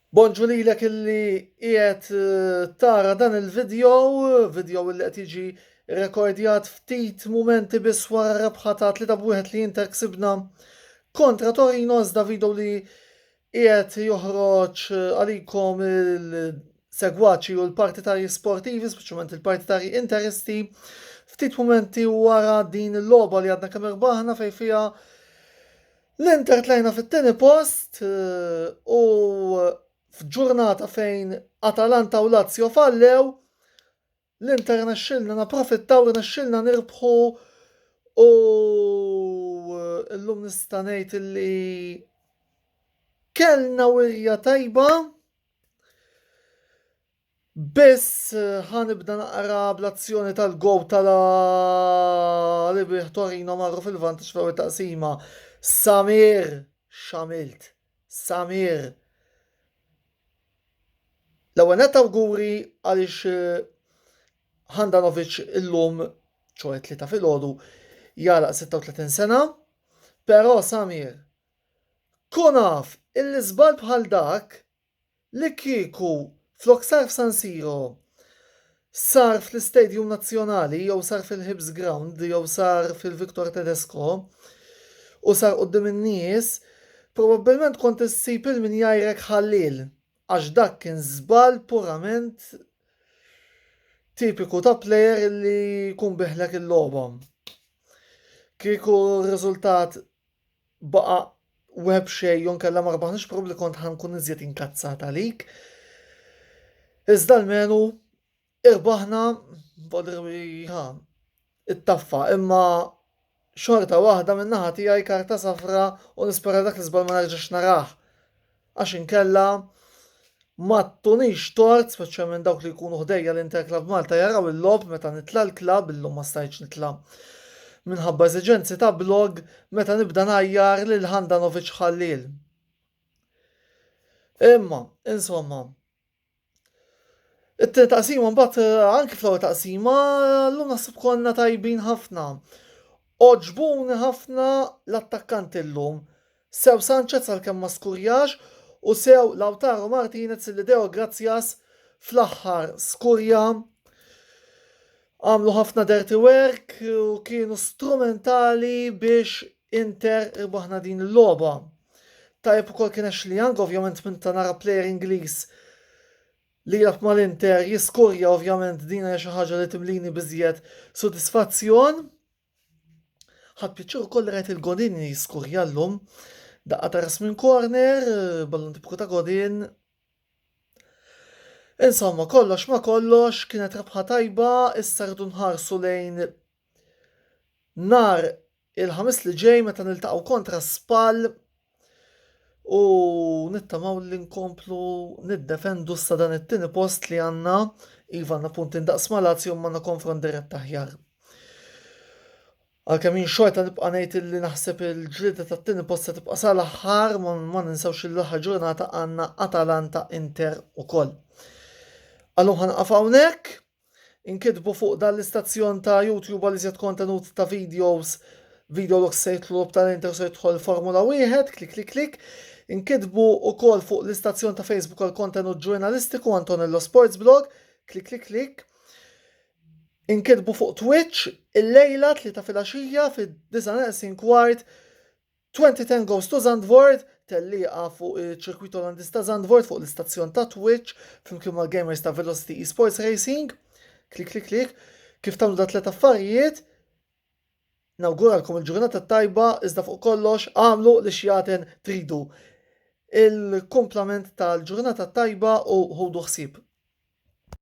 Bonġu lilek illi qiegħed eh, tara dan il-video, video illi qed jiġi rekordjat ftit mumenti biss wara rebħa ta' 3 b'wieħed li Inter ksibna kontra Torino iżda video li qiegħed joħroġ eh, għalikom il-segwaċi u l-partitarji sportivi, speċjalment il-partitarji interisti, ftit mumenti wara din il-logħba li għadna kemm irbaħna fejn fiha L-Inter tlajna fit-tieni post u f'ġurnata fejn Atalanta u Lazio fallew, l-Inter rnexxilna naprofittaw, rnexxilna nirbħu u llum nista' ngħid li kellna wirja tajba. Biss ħa nibda naqra bl-azzjoni tal-gow tal li bih Torino marru fil-vantaġġ fl-ewwel taqsima. Samir x'għamilt? Samir. L-ewwel nett awguri għaliex eh, Handanovic illum ċoħe tlieta filgħodu jagħlaq 36 sena, però Samir kun af illi żball bħal dak Li kieku flok sar f'San Siro, sar fl-Istadium Nazzjonali jew sar fil-Hibs Ground jew sar fil-Victor Tedesco u sar quddiem in-nies, probabbilment kont issib 'il min jgħajrek ħalliel għax dak kien żball purament tipiku ta' plejer li jkun biħlek il-logħba. Kieku r-riżultat baqa' web xejn jew inkella ma rbaħniex probabbli kont ħa nkun iżjed inkazzat għalik. Iżda almenu irbaħna ha it-taffa imma xorta waħda minn naħa tiegħi karta safra u nispera dak l-iżball ma nerġax narah. Għax inkella ma ttunix tort, speċjalment dawk li jkunu ħdejja l-Inter Club Malta jaraw il-logħob meta nitla' l-klabb, illum ma stajtx nitla' minħabba eżiġenzi ta' blog, meta nibda ngħajjar lil Handanovic ħalliel. Imma, insomma, It-tieni taqsima mbagħad eh, anki fl-ewwel taqsima llum naħseb konna tajbin ħafna. Oġbuni ħafna l-attakkanti llum. Sew Sanchez għalkemm ma skurjax u sew Lautaro Martinez li Deo Grazias fl-aħħar skurja. Għamlu ħafna dirty work u kienu strumentali biex Inter irbaħna din il-logħba. Tajjeb ukoll kien Ashley Young, ovvjament minn ta' nara plejer Ingliż li jilgħab mal-Inter jiskurja ovvjament din hija xi ħaġa li timlini biżjed sodisfazzjon. Ħadd pjaċir ukoll rajt il-Godin jiskurja llum. Daqqa ta' ras minn corner, ballun tipiku ta' Godin. Insomma, kollox ma kollox kienet rebħa tajba, issa rridu nħarsu lejn Nhar il-Ħamis li ġej meta niltaqgħu kontra Spal u nittamaw li nkomplu niddefendu sa dan it-tieni post li għandna iva għandna punti ndaqs ma' Lazio imma għandna konfront dirett aħjar. Għalkemm jien xorta nibqa' ngħid li naħseb il-ġlieda tat-tieni post se tibqa' sal-aħħar ma ninsewx li l-aħħar ġurnata għandna Atalanta Inter ukoll. Għallum ħa naqaf hawnhekk. Inkitbu fuq dan l-istazzjon ta' YouTube għal iżjed kontenut ta' videos, video logs se jidħlu logħob tal-Inter se jidħol Formula 1, klik klik klik. Inkitbu ukoll fuq l-istazzjon ta' Facebook għal kontenut ġurnalistiku Antonello Sports Blog, klik klik klik. Inkitbu fuq Twitch illejla tlieta filgħaxija fid-disa' neqsin kwart 2010 Goes to Zandvoort, tellieqa fuq iċ-ċirkwit Olandiż ta' Zandvoort fuq l-istazzjon ta' Twitch flimkien mal-gamers ta' Velocity Esports Racing. Klik klik klik. Kif tagħmlu da tliet affarijiet, nawguralkom il-ġurnata tajba iżda fuq kollox agħmlu li xjaten tridu. Il-kumplament tal-ġurnata tajba u ħudu ħsieb.